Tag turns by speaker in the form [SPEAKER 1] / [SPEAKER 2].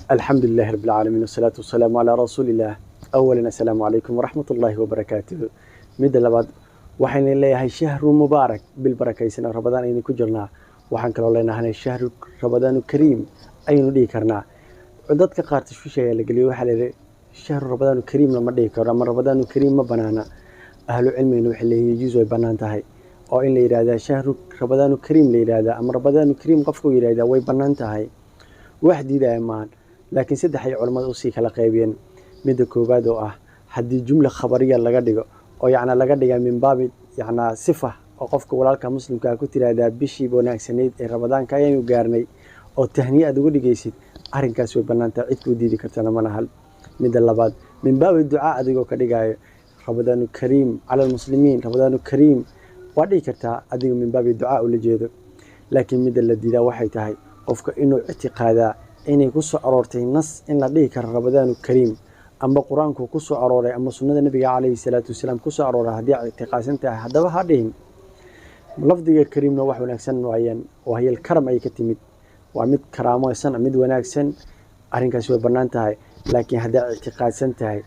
[SPEAKER 1] Alxamdu lilahi rabbi alcaalamiin, wasalaatu wasalaamu calaa rasuulillaah. Awalan, assalaamu calaykum waraxmat ullaahi wabarakaatuhu. Midda labaad, waxayna leeyahay shahru mubaarak, bil barakaysan oo Rabadaan aynu ku jirnaa. Waxaan kaloo leenahay shahru Rabadaanu kariim ayaynu dhihi karnaa. Dadka qaar tashwiish ayaa la geliyay, waxaa la yidhi shahru Rabadaanu kariim lama dhihi karo ama Rabadaanu kariim ma banaana. Ahlu cilmigana waxay leeyihin yajuus, way bannaan tahay oo in la yidhaahdaa shahru Rabadaanu kariim la yidhaahdaa ama Rabadaanu kariim qofka uu yidhahdaa way bannaan tahay, wax diidaya maahan. Laakiin saddex ay culammada usii kala qaybiyeen. Midda koowaad oo ah haddii jumla khabariya laga dhigo oo yacnaa laga dhiga min baabi yacnaa sifa, oo qofka walaalka muslimkaa ku tiraahdaa bishii wanaagsanayd ee Ramadaanka ayaynu gaarnay oo tahniye aad uga dhigaysid, arrinkaas way bannaan tahay, cid kuu diidi kartana ma lahan. Midda labaad, min baabi ducaa adigoo ka dhigaayo Ramadaanu kariim cala almuslimiin, Ramadaanu kariim waa dhihi kartaa adigo min baabi ducaa ula jeedo. Laakiin midda la diidaa waxay tahay qofka inuu ictiqaadaa inay ku soo aroortay nas in la dhihi karo Ramadaanu kariim, amba Qur-aanku ku soo arooray ama sunnada Nabiga calayhi salaatu wasalaam ku soo arooray. Haddii aad ictiqaadsan tahay, haddaba ha dhihin. Lafdiga kariimna wax wanaagsan waayaan oo hayal karam ayay ka timid, waa mid karaamoysan, mid wanaagsan, arrinkaasi way bannaan tahay. Laakiin haddaad ictiqaadsan tahay